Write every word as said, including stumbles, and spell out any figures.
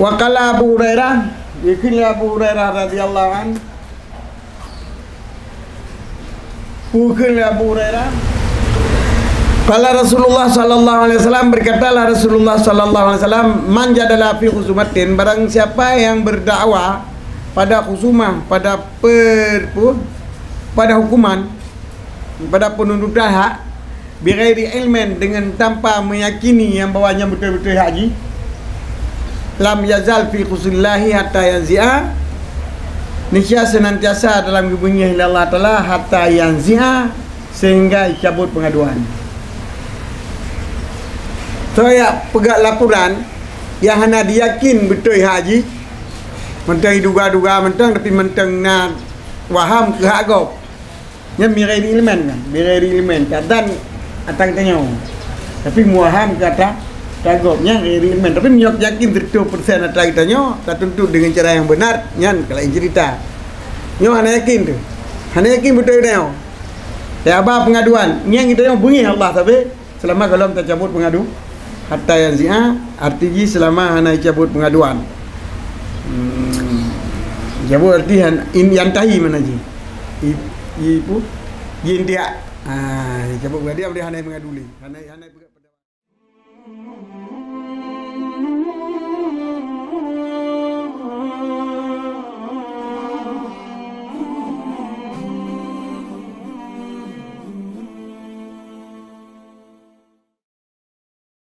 Wa qala Abu Hurairah, geukheun lé Abu Hurairah radhiyallahu anhu, geukheun lé Abu Hurairah, qala Rasulullah sallallahu alaihi wasallam, berkatalah Rasulullah sallallahu alaihi wasallam, "Man jadala fi khusumatin," barang siapa yang berdakwah pada khusumah, pada per-, pada hukuman, pada penuntutan hak, bighairi ilmin, dengan tanpa meyakini nyang bahwa nyan beutôi-beutôi hak jih, lam yazal fi khusumillahi hatta yanzi'a, niscaya senantiasa dalam geubeungéh lé Allah Taala hatta yanzi'a, sehingga dicabut pengaduan. Soe nyang peugah laporan nyang hana diyakin beutôi hak jih, mantong jiduga-duga mantong, tapi mantong na waham keu hak gob. Nyan bighairi ilmin kan, bighairi ilmin. Kadang atra geutanyoe, tapi meuwaham keu atra, atra gob, nyan bighairi ilmin. Tapi meunyoe yakin seratus persen atra geutanyoe, tatuntut dengan cara yang benar, nyan ka laén cerita. Nyoe hana yakin tu. Hana yakin beutôi geutanyoe. Ya, haba pengaduan, nyan geutanyoe beungéh Allah sabe. Selama gohlom tacabut pengadu, hatta yanzi'a, arti jih selama hana jicabut pengaduan. Hmm, jicabut arti han-, in-, yantahi makna jih. I, i, pu, jiintiha. Ha, jicabut pengadu, dia hana mengadu lé. Hana, hana